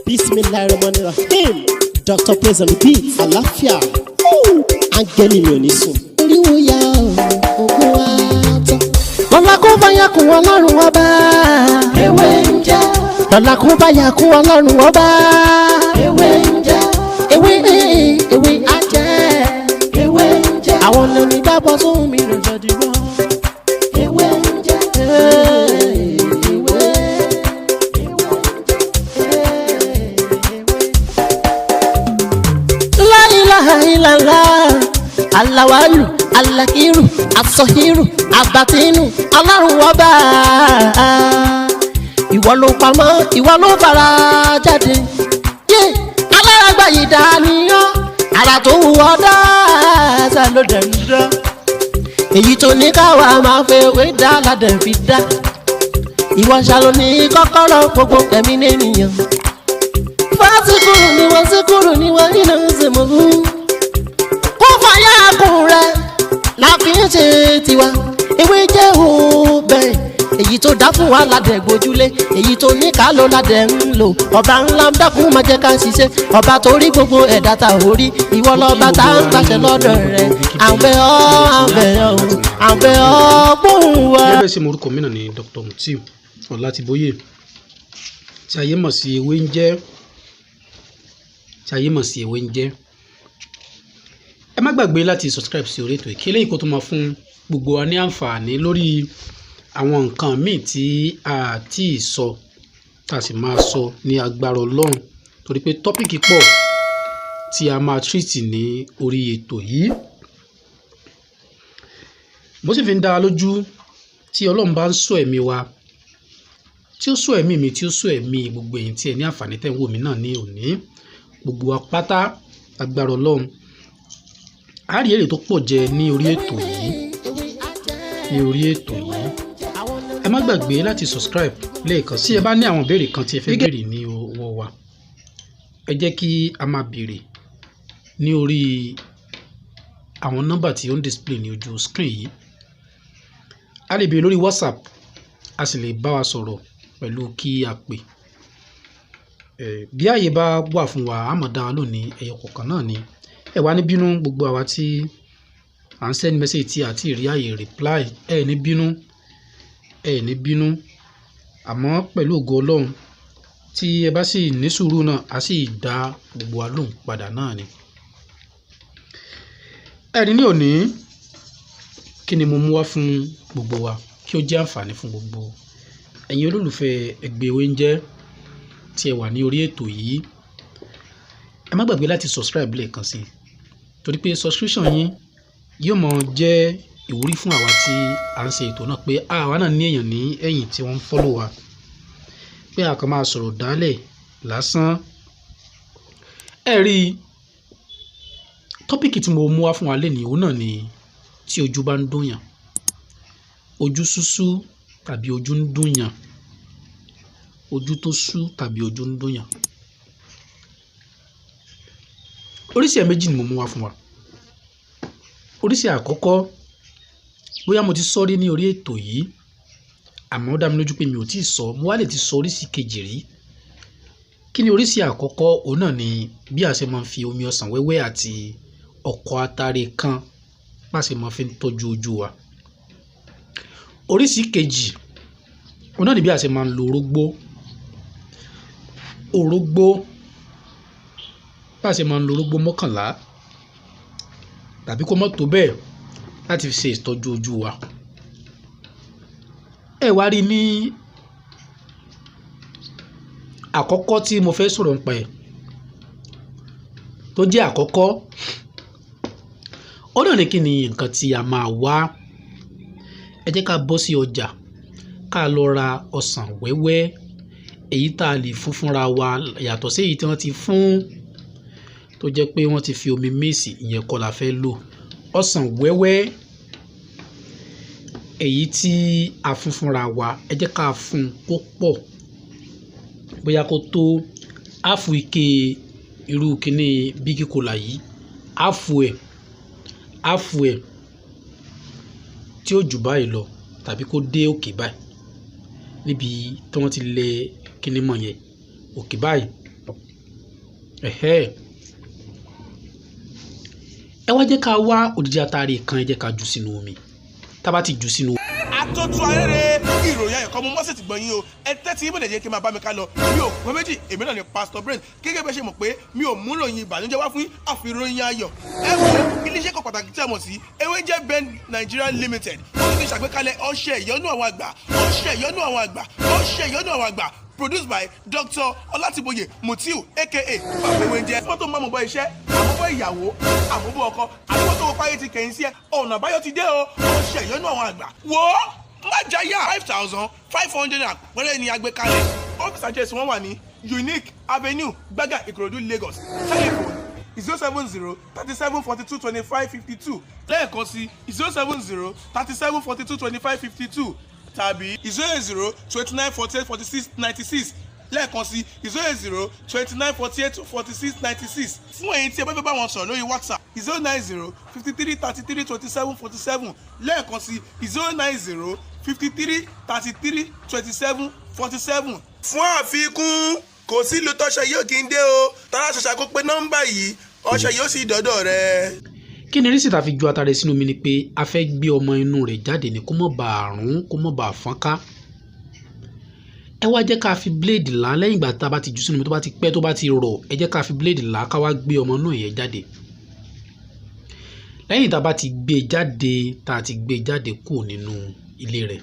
Bismillahirrahmanirrahim. Dr. Praise on the beat. Àlàáfíà. Áńgẹ́lì mi ò ní sùn. Oríwo ya ògùn wa tán. Lọ́la kó bá yà kún Ọlọ́run Ọba. Ewé ń jẹ́. Lọ́la kó bá yà kún Ọlọ́run Ọba. Ewé ń jẹ́. Ewé ewé ajẹ́. Ewé ń jẹ́. Àwọn lórí dábọ̀ sóhun mi rò jọ̀dí wọ́n. Ewé ń jẹ́. Ewé. La ilaha illallah, alawalu, alakiru, asọhiru, abatinu, Ọlọ́run Ọba. Ìwọ ló pamọ́, ìwọ ló fara jáde. Yé alárágbá yìí dániyàn, ara tó wù ọ́ dáadáa ló dẹ̀ ń dán. Èyí tó ní káwa máa fẹ́ wé dá ládẹ̀ fi dá. Ìwọ ṣàlò ní kọ́kọ́rọ́ gbogbo ẹ̀mí nìyẹn. Fásikúrú ni wọ́n síkúrú ni wọ́n nínú ìsìnkú. Kó fàyà kùn rẹ̀ la fi ń ṣe tiwa. Ewé jẹ́ òbẹ̀. Èyí tó dá fún wa ládẹ̀ gbójúlé. Èyí tó ní ká ló ládẹ̀ ń lò. Ọba ńlá ń dákun máa jẹ́ ká ṣiṣẹ́. Ọba tó rí gbogbo ẹ̀dá ta ò rí. Ìwọ lọ́ba tá ń pàṣẹ lọ́dọ̀ rẹ̀. À ń bẹ̀ ọ́, à ń bẹ̀ ọ́, à ń bẹ̀ ọ́ gbóhùn wa. Gẹ́gẹ́ bẹ́ẹ̀ ṣe mọ, orúkọ mi náà ni Dr. Mutiu Ọlátìbóyè, tí ayé mọ̀ sí Ewé ń jẹ́, tí ayé mọ̀ sí Ewé ń jẹ́. Ẹ má gbàgbé láti subscribe sí orí ètò ìkílẹ̀ yìí kó tó máa fún gbogbo wa ní àǹfààní lórí àwọn nǹkan míì tí a ti sọ, tá a sì máa sọ ní agbára Ọlọ́run, torí pé topic pọ̀ tí a máa treat ní orí ètò yìí. Mo sì fi ń dá wa lójú, tí Ọlọ́run bá ń sọ ẹ̀mí wa, tí ó sọ ẹ̀mí mi, tí ó sọ ẹ̀mí gbogbo èyí tí ẹ ní àǹfààní tẹ́ ń wò mí náà ní òní, gbogbo wa pátá, agbára Ọlọ́run, a rí èrè tó pọ̀ jẹ ní orí ètò yìí, ní orí ètò yìí. Ẹ má gbàgbé láti subscribe lẹ́ẹ̀kan sí. Ẹ bá ní àwọn ìbéèrè kan tí ẹ fẹ́ béèrè ní ọwọ́ wa, ẹ jẹ́ kí a máa béèrè ní orí àwọn nọ́mbà tí ó ń display ní ojú screen yìí. A lè béèrè lórí WhatsApp, a sì lè bá wa sọ̀rọ̀ pẹ̀lú kí a pè. Bí ààyè bá wà fún wa, a máa dá wa lóhùn ní ẹyọ kọ̀ọ̀kan náà ni. Ẹ wá ní bínú, gbogbo àwa tí à ń send message tí a ti rí ààyè reply, ẹ ní bínú, ẹ ní bínú. Àmọ́ pẹ̀lú ògo Ọlọ́run, tí ẹ bá sì ní sùúrù náà, a sì dá gbogbo wa lóhùn padà náà ni. Ẹ rí ní òní, kí ni mo mú wá fún gbogbo wa kí ó jẹ́ àǹfààní fún gbogbo ẹ̀yin olólùfẹ́ ẹgbẹ́ Ewé ń jẹ́ tí ẹ wà ní orí ètò yìí? Ẹ má gbàgbé láti subscribe lẹ́ẹ̀kan sí i, torí pé subscription yín yóò mọ jẹ́ ìwúrí fún àwa tí à ń ṣe ètò náà, pé àwa náà ní èèyàn ní ẹ̀yìn tí wọ́n ń follow wa, pé a kàn máa sọ̀rọ̀ dálẹ̀ lásán. Ẹ rí topic tí mo mú wá fún wa lénìí, òun náà ni tí ojú bá ń dùnyàn, ojú ṣúṣú tàbí ojú ń dùnyàn, ojú tó ṣú tàbí ojú ń dùnyàn. Oríṣi ẹ̀ méjì ni mo mú wá fún wa. Oríṣi àkọ́kọ́, bóyá mo ti sọ rí ní orí ètò yìí, àmọ́ ó dá mi lójú pé mi ò tíì sọ. Mo wá lè ti sọ oríṣi kejì rí. Kí ni oríṣi àkọ́kọ́? Òun náà ni bí a ṣe máa ń fi omi ọsàn wẹ́wẹ́ àti ọ̀kọ̀ atare kan, bá ṣe máa fi ń tọ́jú ojú wa. Oríṣi kejì, òun náà ni bí a ṣe máa ń lo orógbó. Orógbó, bá ṣe máa ń lo orógbó 11 tàbí kó má tó bẹ́ẹ̀ láti fi ṣe ìtọ́jú ojú wa. Ẹ wá rí ní àkọ́kọ́ tí mo fẹ́ sọ̀rọ̀ nípa ẹ̀, tó jẹ́ àkọ́kọ́, ó náà ní kí ni nǹkan tí a máa wá. Ẹ jẹ́ ká bọ́ sí ọjà, ká lọ ra ọsàn wẹ́wẹ́, èyí tá a lè fún fúnra wa, yàtọ̀ sí èyí tí wọ́n ti fún tó jẹ́ pé wọ́n ti fi omi mix, ìyẹn kọ́ la fẹ́ lò. Ọsàn wẹ́wẹ́ èyí tí a fún fúnra wa, ẹ jẹ́ ká fún kó pọ̀, bóyá kó tó háàfù ike irú kíní Bigi Cola yìí, háàfù ẹ̀, háàfù ẹ̀ tí ó jù báyìí lọ tàbí kó dé òkè báyìí níbi tí wọ́n ti lẹ kíní mọ̀ yẹn, òkè báyìí. Ẹ̀hẹ́, ẹ wá jẹ́ ká wá òdìdí atare kan, ẹ jẹ́ ká jù sínú omi. Tá bá ti jù sínú Àtọ́tún arére ìròyìn ayọ̀kọ́ mo mọ́sẹ̀ ti gbọ̀n yín o. Ẹ tẹ́tí yín bọ̀dẹ̀ jẹ́ kí n máa bá mi ká lọ. Mi ò pé méjì, èmi náà ni Pastor Brain. Gẹ́gẹ́ bẹ́ẹ̀ ṣe mọ̀ pé mi ò mú ròyìn ìbànújẹ́ wá fún yín, àfi ròyìn ayọ̀. Ẹ wo iléeṣẹ́ kan pàtàkì tí a mọ̀ sí Ewéńjẹ́ Ben Nigeria Limited. Ó ti ṣàgbékalẹ̀ ọṣẹ ìyọ́nú àwọn àgbà, ọṣẹ ìyọ́nú àwọn àgbà, ọṣẹ ìyọ́nú àwọn àgbà, produced by Dr. Ọlátìbóyè Mutiu aka Bàbá Ewéńjẹ́. Fọ́tò máa mọ̀ bọ́ iṣẹ́, àmúbọ̀ ìyàwó, àmúbọ̀ ọkọ, àdúgbò tó wọ páyé ti kẹ̀yìn sí ẹ, ọ̀nà àbáyọ ti dé o. Ọṣẹ ìyọ́nú àwọn àgbà. Wo má jáyà, 5,500 àpẹẹrẹ ni agbékalẹ̀. Office address wọn wà ní Unique Avenue, Gbága, Ìkòròdú, Lagos. Telephone 07037422552. Lẹ́ẹ̀kan sí, 07037422552 tàbí 08029484696. Lẹ́ẹ̀kan sí, 08029484696. Fún ẹ̀yin tí ẹ bá fẹ́ bá wọn sọ̀rọ̀ lórí WhatsApp, 09053332747. Lẹ́ẹ̀kan sí, 09053332747. Fún àfikún, kò sí ìlú tọ́ṣẹ yóò kí n dé o. Tara ṣàṣà kó pé nọ́mbà yìí, ọṣẹ yóò sì dọ́dọ̀ rẹ. Kí ni reason tá fi ju atare sínú omi ni pé a fẹ́ gbé ọmọ inú rẹ̀ jáde ní kó má bàa rún, kó má bàa fọ́nká. Ẹ wá jẹ́ ká fi blade là á lẹ́yìn ìgbà tá a bá ti jù sínú omi, tó bá ti pẹ́, tó bá ti rọ̀, ẹ jẹ́ ká fi blade là á, ká wá gbé ọmọ inú yẹn jáde. Lẹ́yìn tá a bá ti gbé e jáde, tá a ti gbé e jáde kúrò nínú ilé rẹ̀,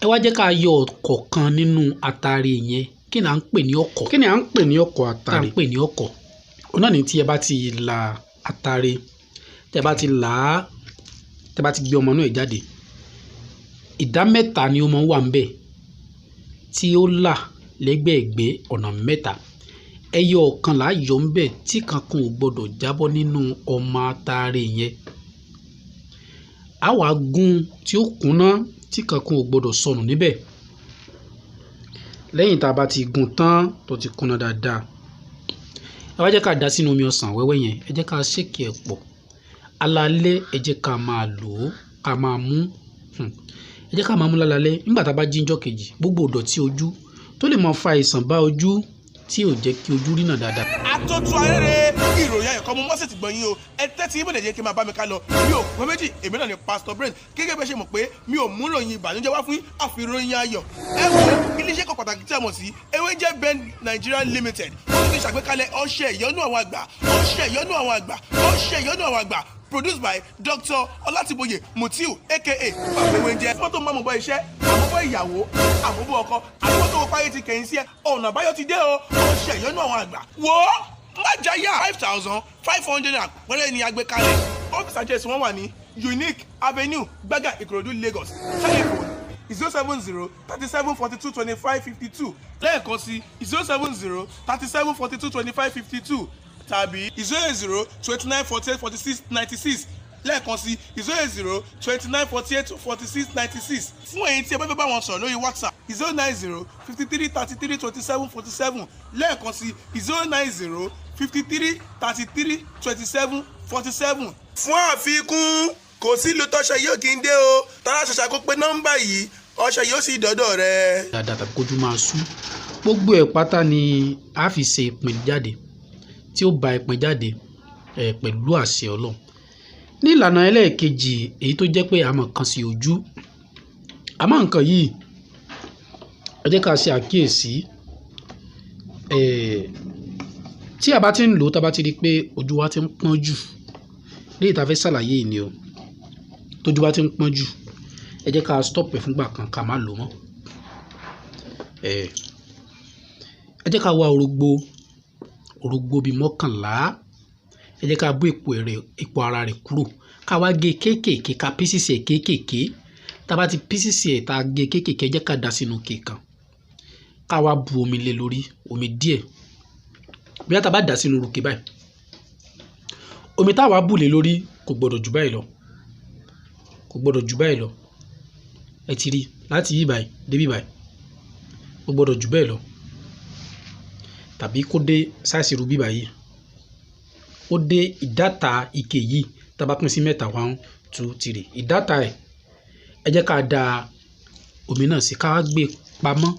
ẹ wá jẹ́ ká yọ ọ̀kọ̀ọ̀kan nínú atare yẹn. Kí ni à ń pè ní ọ̀kọ̀? Kí ni à ń pè ní ọ̀kọ̀ Tá à ń atare? pè ní ọ̀kọ̀, òun náà ní tí ẹ bá ti la atare, tẹ bá ti là á, tẹ bá ti gbé ọmọ náà jáde, ìdá mẹ́ta ni ó máa ń wà ńbẹ̀ tí ó là lẹ́gbẹ̀ẹ́gbẹ́ ọ̀nà mẹ́ta. Ẹyọ ọ̀kan là á yọ ńbẹ̀ tí kankan ò gbọdọ̀ jábọ́ nínú ọmọ atare yẹn. Á wàá gún tí ó kúnná tí kankan ò gbọdọ̀ sọnù níbẹ̀. Lẹ́yìn tá a bá ti gún tán, tó ti kúnná dáadáa, ẹ wá jẹ́ ká dà sínú omi ọsàn wẹ́wẹ́ yẹn. Ẹ jẹ́ ká shake ẹ̀ pọ̀ alaalẹ́. Ẹ jẹ́ ká máa lò ó, ká máa mú. Ẹ jẹ́ ká máa mú lálaalẹ́. Nígbà tá a bá jí ńjọ́ kejì, gbogbo ìdọ̀tí ojú tó lè máa fa àìsàn bá ojú tí ò jẹ́ kí ojú rínà dáadáa. Àtọ́tún arére ìròyìn ayọ̀kọ́ mo mọ́sẹ̀ ti gbọ̀n yín o. Ẹ tẹ́tí yín bọ̀dẹ̀ jẹ́ kí n máa bá mi ká lọ. Mi ò pé méjì, èmi náà ni Pastor Brain. Gẹ́gẹ́ bẹ́ẹ̀ ṣe mọ̀ pé mi ò mú ròyìn ìbànújẹ́ wá fún yín, àfi ròyìn ayọ̀. Ẹ wo iléeṣẹ́ kan pàtàkì tí a mọ̀ sí Ewéńjẹ́ Ben Nigeria Limited. Ó ti ṣàgbékalẹ̀ ọṣẹ ìyọ́nú àwọn àgbà, ọṣẹ ìyọ́nú àwọn àgbà, ọṣẹ ìyọ́nú àwọn àgbà, produced by Dr. Ọlátìbóyè Mutiu aka Bàbá Ewéńjẹ́. Fọ́tò máa mọ̀ bọ́ iṣẹ́, àmúbọ̀ ìyàwó, àmúbọ̀ ọkọ, àdúgbò tó wọ páyé ti kẹ̀yìn sí ẹ, ọ̀nà àbáyọ ti dé o. Ọṣẹ ìyọ́nú àwọn àgbà. Wo má jáyà, 5,500 àpẹẹrẹ ni agbékalẹ̀. Office address wọn wà ní Unique Avenue, Gbága, Ìkòròdú, Lagos. Telephone 07037422552. Lẹ́ẹ̀kan sí, 07037422552 tàbí 08029484696. Lẹ́ẹ̀kan sí, 08029484696. Fún ẹ̀yin tí ẹ bá fẹ́ bá wọn sọ̀rọ̀ lórí WhatsApp, 09053332747. Lẹ́ẹ̀kan sí, 09053332747. Fún àfikún, kò sí ìlú tọ́ṣẹ yóò kí n dé o. Tara ṣàṣà kó pé nọ́mbà yìí, ọṣẹ yóò sì dọ́dọ̀ rẹ. Dáadáa tàbí kójú máa sú, gbogbo ẹ̀ pátá ni a fi ṣe ìpín jáde tí ó ba ìpín jáde ẹ̀ pẹ̀lú àṣẹ Ọlọ́run. Ní ìlànà ẹlẹ́ẹ̀kejì, èyí tó jẹ́ pé a mọ̀ kan sí ojú, àmọ́ nǹkan yìí, ẹ jẹ́ ká ṣe àkíyèsí ẹ̀ tí a bá ti ń lò ó, tá a bá ti rí i pé ojú wa ti ń pọ́n jù, léyìí tá a fẹ́ ṣàlàyé yìí ni o. Tójú bá ti ń pọ́n jù, ẹ jẹ́ ká stop ẹ̀ fúngbà kan, ká má lò mọ́. Ẹ̀ ẹ jẹ́ ká wá orógbó, orógbó bíi 11. Ẹ jẹ́ ká bó èpo rẹ̀, èpo ara rẹ̀ kúrò, ká wá gé kéékèèké, ká pieces ẹ̀ kéékèèké. Tá a bá ti pieces ẹ̀, tá a gé kéékèèké, ẹ jẹ́ ká dà sínú ike kan, ká wá bu omi lé lórí, omi díẹ̀. Bóyá tá a bá dà sínú ike báyìí, omi tá a wá bù lé lórí kò gbọdọ̀ jù báyìí lọ, kò gbọdọ̀ jù báyìí lọ. Ẹ ti rí láti yí báyìí dé bí báyìí, kò gbọdọ̀ jù bẹ́ẹ̀ lọ, tàbí kó dé size irú bí báyìí, ó dé ìdáta ike yìí. Tá a bá pín sí mẹ́ta, one, two, three, ìdáta ẹ̀. Ẹ jẹ́ ká da omi náà sí, ká wá gbé pamọ́.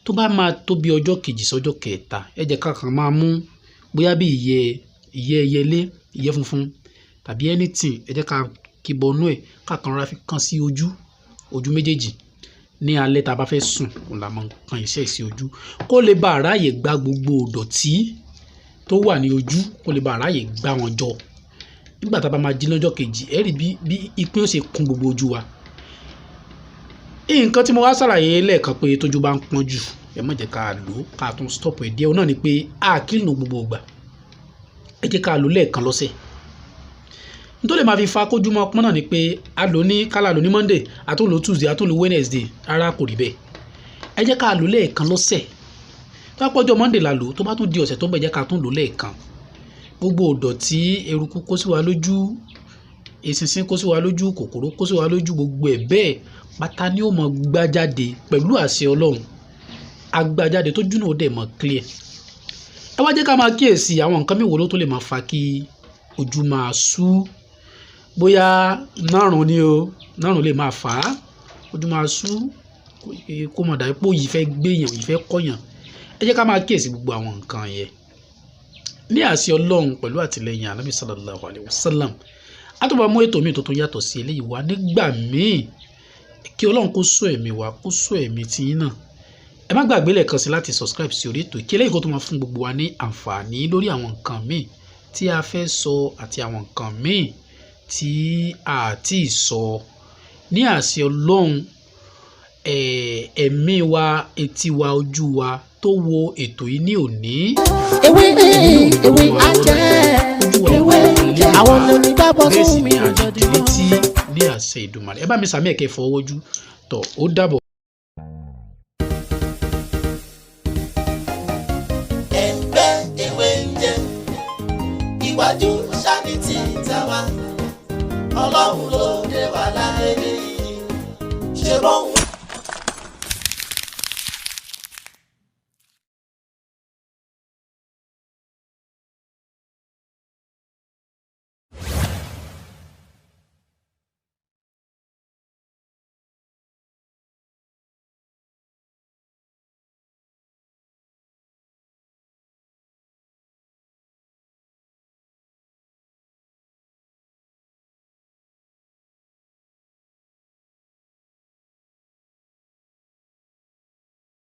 Tó bá máa tó bí ọjọ́ kejì sọ́jọ́ kẹta, ẹ jẹ́ ká kàn máa mú bóyá bí ìyẹ́ ìyẹ́ ẹyẹlé, ìyẹ́ funfun tàbí anything, ẹ jẹ́ ká kíbọnú ẹ̀, ká kàn rọra fi kan sí ojú, ojú méjèèjì ní alẹ́ tá a bá fẹ́ sùn. Òun la máa ń kan iṣẹ́ sí ojú kó lè bá àráyè gba gbogbo ìdọ̀tí tó wà ní ojú, kó lè bá àráyè gbá wọn jọ. Nígbà tá a bá máa jí lọ́jọ́ kejì, ẹ rí bí bí ìpín ó ṣe kún gbogbo ojú wa. Nǹkan tí mo wá ṣàlàyé lẹ́ẹ̀kan pé tójú bá ń pọ́n jù, ẹ má jẹ́ ká lò ó, ká tún stop ẹ̀ díẹ̀. Òun náà ni pé a kì í lò gbogbo ìgbà. Ẹ jẹ́ ká lò lẹ́ẹ̀kan lọ́sẹ̀. Nítorí lè máa fi fa kójú mọ́ pọ́n náà ni pé a lò ní kálá lò ní Monday, a tún lò Tuesday, a tún lò Wednesday. Rárá, kò rí bẹ́ẹ̀. Ẹ jẹ́ ká lò lẹ́ẹ̀kan lọ́sẹ̀. Tó bá pọ́jọ́ Monday la lò, tó bá tún di ọ̀sẹ̀ tó ń bọ̀, ẹ jẹ́ ká tún lò lẹ́ẹ̀kan. Gbogbo ìdọ̀tí eruku kó sí wa lójú, eṣinṣin kó sí wa lójú, kòkòrò kó sí wa lójú, gbogbo ẹ̀ bẹ́ẹ̀ pátá ni ó mọ gbá jáde pẹ̀lú àṣẹ Ọlọ́run. Agbájáde tó júnà ó dẹ̀ mọ́ clear. Ẹ wá jẹ́ ká máa kíyèsí àwọn nǹkan mìíràn ló tó lè máa fa kí ojú máa sú. Bóyá nárùn ni o, nárùn lè máa fà á ojú máa sú, kó mọ̀ dàbí pé òyì fẹ́ gbéyàn, òyì fẹ́ kọ̀yàn. Ẹ jẹ́ ká máa kíyèsí gbogbo àwọn nǹkan yẹn. Ní àṣẹ Ọlọ́run pẹ̀lú àtìlẹ́yìn Ànábì sallallahu alayhi wa sallam, a tó bá mú ètò míì tó tún yàtọ̀ sí eléyìí wá nígbà míì. Kí Ọlọ́run kó sọ ẹ̀mí wa, kó sọ ẹ̀mí tiyín náà. Ẹ má gbàgbé lẹ́ẹ̀kan sí láti subscribe sí orí ètò, kí eléyìí kó tó máa fún gbogbo wa ní àǹfààní lórí àwọn nǹkan míì tí a fẹ́ sọ àti àwọn nǹkan míì tí a ti sọ. Ní àṣẹ Ọlọ́run, ẹ̀mí wa, etí wa, ojú wa tó wo ètò yìí ní òní, Ewé ewé ajẹ́ ojú wa Ewé ò ní lè àwọn onígbàgbọ́ bẹ́ẹ̀ sì tún mi ni àjèjì létí ní àṣẹ Ìdùmarè. Ẹ bá mi sàmì ẹ̀kẹ́ fọwọ́jú tọ̀. Ó dàbọ̀. Ẹgbẹ́ ewé ń jẹ́ iwájú sani ti tàwa, Ọlọ́run ló dé wa láyé, ṣe bóun.